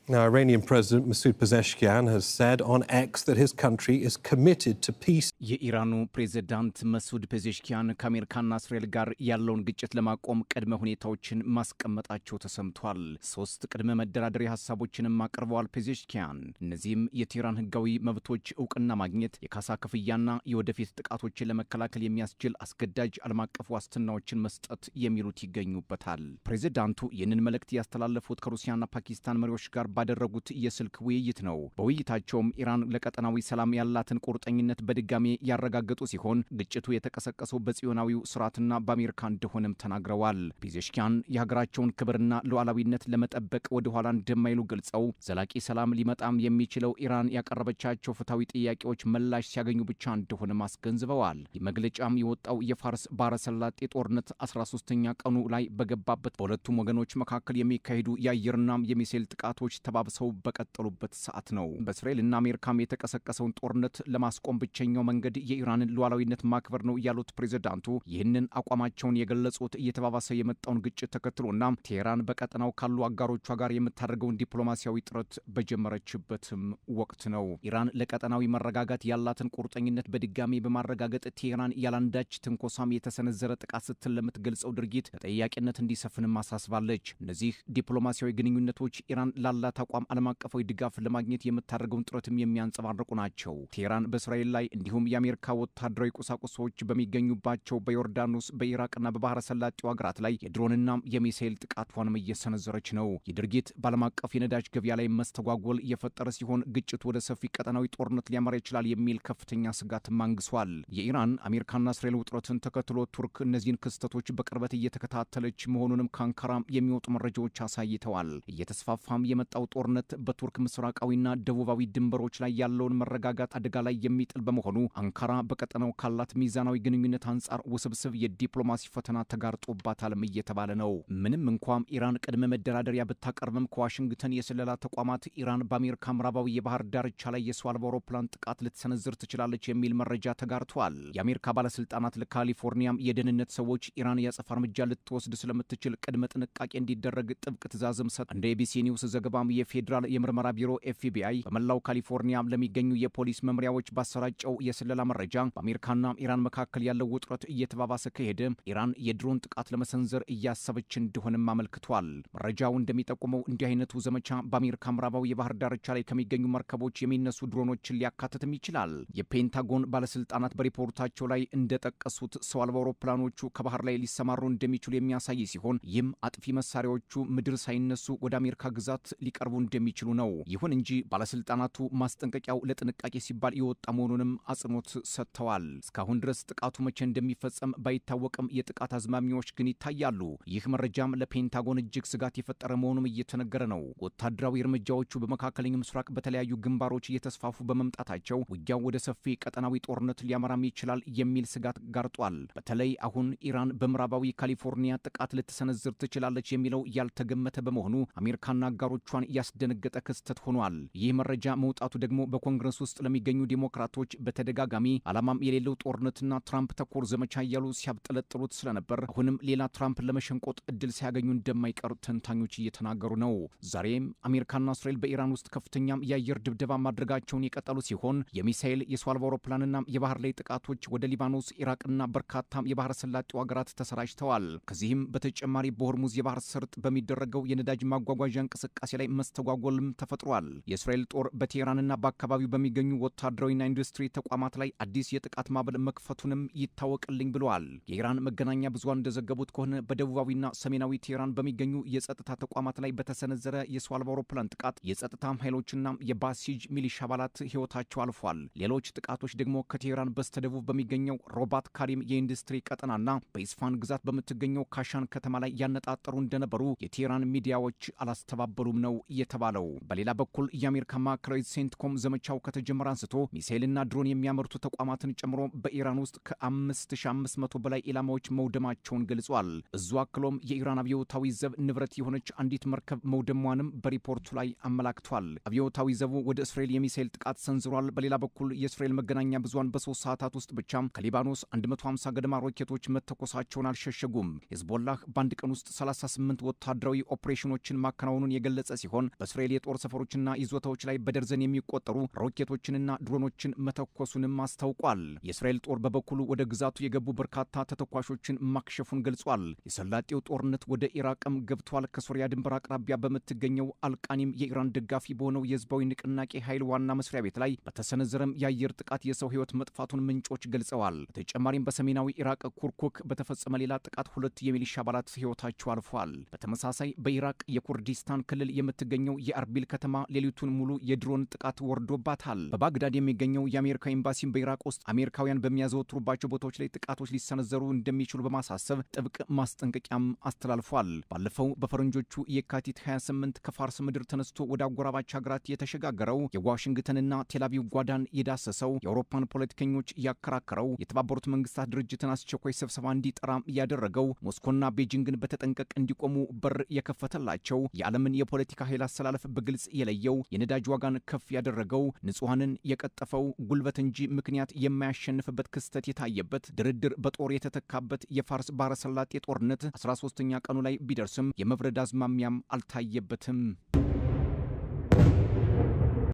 Now, Iranian President Masoud Pezeshkian has said on X that his country is committed to peace. የኢራኑ ፕሬዝዳንት መሱድ ፔዜሽኪያን ከአሜሪካና እስራኤል ጋር ያለውን ግጭት ለማቆም ቅድመ ሁኔታዎችን ማስቀመጣቸው ተሰምቷል። ሶስት ቅድመ መደራደሪያ ሀሳቦችንም አቅርበዋል ፔዜሽኪያን። እነዚህም የቴህራን ህጋዊ መብቶች እውቅና ማግኘት፣ የካሳ ክፍያና የወደፊት ጥቃቶችን ለመከላከል የሚያስችል አስገዳጅ ዓለም አቀፍ ዋስትናዎችን መስጠት የሚሉት ይገኙበታል። ፕሬዝዳንቱ ይህንን መልእክት ያስተላለፉት ከሩሲያና ፓኪስታን መሪዎች ጋር ባደረጉት የስልክ ውይይት ነው። በውይይታቸውም ኢራን ለቀጠናዊ ሰላም ያላትን ቁርጠኝነት በድጋሜ ያረጋገጡ ሲሆን፣ ግጭቱ የተቀሰቀሰው በጽዮናዊው ስርዓትና በአሜሪካ እንደሆነም ተናግረዋል። ፔዜሽኪያን የሀገራቸውን ክብርና ሉዓላዊነት ለመጠበቅ ወደ ኋላ እንደማይሉ ገልጸው፣ ዘላቂ ሰላም ሊመጣም የሚችለው ኢራን ያቀረበቻቸው ፍትሐዊ ጥያቄዎች ምላሽ ሲያገኙ ብቻ እንደሆነም አስገንዝበዋል። ይህ መግለጫም የወጣው የፋርስ ባህረ ሰላጤ ጦርነት 13ኛ ቀኑ ላይ በገባበት፣ በሁለቱም ወገኖች መካከል የሚካሄዱ የአየርና የሚሳኤል ጥቃቶች ተባብሰው በቀጠሉበት ሰዓት ነው። በእስራኤልና አሜሪካም የተቀሰቀሰውን ጦርነት ለማስቆም ብቸኛው መንገድ የኢራንን ሉዓላዊነት ማክበር ነው ያሉት ፕሬዝዳንቱ፣ ይህንን አቋማቸውን የገለጹት እየተባባሰ የመጣውን ግጭት ተከትሎና ቴሄራን በቀጠናው ካሉ አጋሮቿ ጋር የምታደርገውን ዲፕሎማሲያዊ ጥረት በጀመረችበትም ወቅት ነው። ኢራን ለቀጠናዊ መረጋጋት ያላትን ቁርጠኝነት በድጋሚ በማረጋገጥ፣ ቴሄራን ያላንዳች ትንኮሳም የተሰነዘረ ጥቃት ስትል ለምትገልጸው ድርጊት ተጠያቂነት እንዲሰፍንም አሳስባለች። እነዚህ ዲፕሎማሲያዊ ግንኙነቶች ኢራን ላላት አቋም ዓለም አቀፋዊ ድጋፍ ለማግኘት የምታደርገውን ጥረትም የሚያንጸባርቁ ናቸው። ቴሄራን በእስራኤል ላይ እንዲሁም የአሜሪካ ወታደራዊ ቁሳቁሶች በሚገኙባቸው በዮርዳኖስ፣ በኢራቅና በባህረ ሰላጤው ሀገራት ላይ የድሮንና የሚሳኤል ጥቃቷንም እየሰነዘረች ነው። ይህ ድርጊት በዓለም አቀፍ የነዳጅ ገበያ ላይ መስተጓጎል እየፈጠረ ሲሆን፣ ግጭቱ ወደ ሰፊ ቀጠናዊ ጦርነት ሊያመራ ይችላል የሚል ከፍተኛ ስጋትም አንግሷል። የኢራን፣ አሜሪካና እስራኤል ውጥረትን ተከትሎ ቱርክ እነዚህን ክስተቶች በቅርበት እየተከታተለች መሆኑንም ከአንካራ የሚወጡ መረጃዎች አሳይተዋል። እየተስፋፋም የመጣው ጦርነት በቱርክ ምስራቃዊና ደቡባዊ ድንበሮች ላይ ያለውን መረጋጋት አደጋ ላይ የሚጥል በመሆኑ፣ አንካራ በቀጠናው ካላት ሚዛናዊ ግንኙነት አንጻር ውስብስብ የዲፕሎማሲ ፈተና ተጋርጦባታልም እየተባለ ነው። ምንም እንኳም ኢራን ቅድመ መደራደሪያ ብታቀርብም፣ ከዋሽንግተን የስለላ ተቋማት ኢራን በአሜሪካ ምዕራባዊ የባህር ዳርቻ ላይ የሰው አልባ አውሮፕላን ጥቃት ልትሰነዝር ትችላለች የሚል መረጃ ተጋርቷል። የአሜሪካ ባለስልጣናት ለካሊፎርኒያም የደህንነት ሰዎች ኢራን የአጸፋ እርምጃ ልትወስድ ስለምትችል ቅድመ ጥንቃቄ እንዲደረግ ጥብቅ ትዕዛዝም ሰጥ። እንደ ኤቢሲ ኒውስ ዘገባም የፌዴራል የምርመራ ቢሮ ኤፍቢአይ በመላው ካሊፎርኒያ ለሚገኙ የፖሊስ መምሪያዎች ባሰራጨው የስለላ መረጃ፣ በአሜሪካና ኢራን መካከል ያለው ውጥረት እየተባባሰ ከሄደ ኢራን የድሮን ጥቃት ለመሰንዘር እያሰበች እንደሆነም አመልክቷል። መረጃው እንደሚጠቁመው እንዲህ አይነቱ ዘመቻ በአሜሪካ ምዕራባዊ የባህር ዳርቻ ላይ ከሚገኙ መርከቦች የሚነሱ ድሮኖችን ሊያካትትም ይችላል። የፔንታጎን ባለስልጣናት በሪፖርታቸው ላይ እንደጠቀሱት ሰው አልባ አውሮፕላኖቹ ከባህር ላይ ሊሰማሩ እንደሚችሉ የሚያሳይ ሲሆን፣ ይህም አጥፊ መሳሪያዎቹ ምድር ሳይነሱ ወደ አሜሪካ ግዛት ሊቀርቡ እንደሚችሉ ነው። ይሁን እንጂ ባለስልጣናቱ ማስጠንቀቂያው ለጥንቃቄ ሲባል የወጣ መሆኑንም አጽንኦት ሰጥተዋል። እስካሁን ድረስ ጥቃቱ መቼ እንደሚፈጸም ባይታወቅም የጥቃት አዝማሚያዎች ግን ይታያሉ። ይህ መረጃም ለፔንታጎን እጅግ ስጋት የፈጠረ መሆኑም እየተነገረ ነው። ወታደራዊ እርምጃዎቹ በመካከለኛው ምስራቅ በተለያዩ ግንባሮች እየተስፋፉ በመምጣታቸው ውጊያው ወደ ሰፊ ቀጠናዊ ጦርነት ሊያመራም ይችላል የሚል ስጋት ጋርጧል። በተለይ አሁን ኢራን በምዕራባዊ ካሊፎርኒያ ጥቃት ልትሰነዝር ትችላለች የሚለው ያልተገመተ በመሆኑ አሜሪካና አጋሮቿን ያስደነገጠ ክስተት ሆኗል። ይህ መረጃ መውጣቱ ደግሞ በኮንግረስ ውስጥ ለሚገኙ ዲሞክራቶች በተደጋጋሚ ዓላማም የሌለው ጦርነትና ትራምፕ ተኮር ዘመቻ እያሉ ሲያብጠለጥሉት ስለነበር፣ አሁንም ሌላ ትራምፕን ለመሸንቆጥ እድል ሳያገኙ እንደማይቀሩ ተንታኞች እየተናገሩ ነው። ዛሬም አሜሪካና እስራኤል በኢራን ውስጥ ከፍተኛም የአየር ድብደባ ማድረጋቸውን የቀጠሉ ሲሆን፣ የሚሳኤል፣ የሰው አልባ አውሮፕላንና የባህር ላይ ጥቃቶች ወደ ሊባኖስ፣ ኢራቅና በርካታ የባህረ ሰላጤው ሀገራት ተሰራጭተዋል። ከዚህም በተጨማሪ በሆርሙዝ የባህር ሰርጥ በሚደረገው የነዳጅ ማጓጓዣ እንቅስቃሴ ላይ መስተጓጎልም ተፈጥሯል። የእስራኤል ጦር በቴህራንና በአካባቢው በሚገኙ ወታደራዊና ኢንዱስትሪ ተቋማት ላይ አዲስ የጥቃት ማዕበል መክፈቱንም ይታወቅልኝ ብለዋል። የኢራን መገናኛ ብዙሃን እንደዘገቡት ከሆነ በደቡባዊና ሰሜናዊ ቴህራን በሚገኙ የጸጥታ ተቋማት ላይ በተሰነዘረ የሰው አልባ አውሮፕላን ጥቃት የጸጥታ ኃይሎችና የባሲጅ ሚሊሻ አባላት ሕይወታቸው አልፏል። ሌሎች ጥቃቶች ደግሞ ከቴህራን በስተደቡብ በሚገኘው ሮባት ካሪም የኢንዱስትሪ ቀጠናና በኢስፋን ግዛት በምትገኘው ካሻን ከተማ ላይ ያነጣጠሩ እንደነበሩ የቴህራን ሚዲያዎች አላስተባበሉም ነው የተባለው። በሌላ በኩል የአሜሪካ ማዕከላዊ ሴንትኮም ዘመቻው ከተጀመረ አንስቶ ሚሳኤልና ድሮን የሚያመርቱ ተቋማትን ጨምሮ በኢራን ውስጥ ከ5500 በላይ ኢላማዎች መውደማቸውን ገልጿል። እዙ አክሎም የኢራን አብዮታዊ ዘብ ንብረት የሆነች አንዲት መርከብ መውደሟንም በሪፖርቱ ላይ አመላክቷል። አብዮታዊ ዘቡ ወደ እስራኤል የሚሳኤል ጥቃት ሰንዝሯል። በሌላ በኩል የእስራኤል መገናኛ ብዙሃን በ3 ሰዓታት ውስጥ ብቻ ከሊባኖስ 150 ገደማ ሮኬቶች መተኮሳቸውን አልሸሸጉም። ሄዝቦላህ በአንድ ቀን ውስጥ 38 ወታደራዊ ኦፕሬሽኖችን ማከናወኑን የገለጸ ሲሆን፣ ሲሆን በእስራኤል የጦር ሰፈሮችና ይዞታዎች ላይ በደርዘን የሚቆጠሩ ሮኬቶችንና ድሮኖችን መተኮሱንም አስታውቋል። የእስራኤል ጦር በበኩሉ ወደ ግዛቱ የገቡ በርካታ ተተኳሾችን ማክሸፉን ገልጿል። የሰላጤው ጦርነት ወደ ኢራቅም ገብቷል። ከሶሪያ ድንበር አቅራቢያ በምትገኘው አልቃኒም የኢራን ደጋፊ በሆነው የህዝባዊ ንቅናቄ ኃይል ዋና መስሪያ ቤት ላይ በተሰነዘረም የአየር ጥቃት የሰው ህይወት መጥፋቱን ምንጮች ገልጸዋል። በተጨማሪም በሰሜናዊ ኢራቅ ኩርኩክ በተፈጸመ ሌላ ጥቃት 2 የሚሊሻ አባላት ህይወታቸው አልፏል። በተመሳሳይ በኢራቅ የኩርዲስታን ክልል የምትገኘው የአርቢል ከተማ ሌሊቱን ሙሉ የድሮን ጥቃት ወርዶባታል። በባግዳድ የሚገኘው የአሜሪካ ኤምባሲም በኢራቅ ውስጥ አሜሪካውያን በሚያዘወትሩባቸው ቦታዎች ላይ ጥቃቶች ሊሰነዘሩ እንደሚችሉ በማሳሰብ ጥብቅ ማስጠንቀቂያም አስተላልፏል። ባለፈው በፈረንጆቹ የካቲት 28 ከፋርስ ምድር ተነስቶ ወደ አጎራባች ሀገራት የተሸጋገረው፣ የዋሽንግተንና ቴልአቪቭ ጓዳን የዳሰሰው፣ የአውሮፓን ፖለቲከኞች ያከራከረው፣ የተባበሩት መንግስታት ድርጅትን አስቸኳይ ስብሰባ እንዲጠራ ያደረገው፣ ሞስኮና ቤጂንግን በተጠንቀቅ እንዲቆሙ በር የከፈተላቸው፣ የዓለምን የፖለቲካ ኃይል አሰላለፍ በግልጽ የለየው፣ የነዳጅ ዋጋን ከፍ ያደረገው፣ ንጹሐንን የቀጠፈው፣ ጉልበት እንጂ ምክንያት የማያሸንፍበት ክስተት የታየበት፣ ድርድር በጦር የተተካበት የፋርስ ባህረ ሰላጤ ጦርነት 13ኛ ቀኑ ላይ ቢደርስም የመብረድ አዝማሚያም አልታየበትም።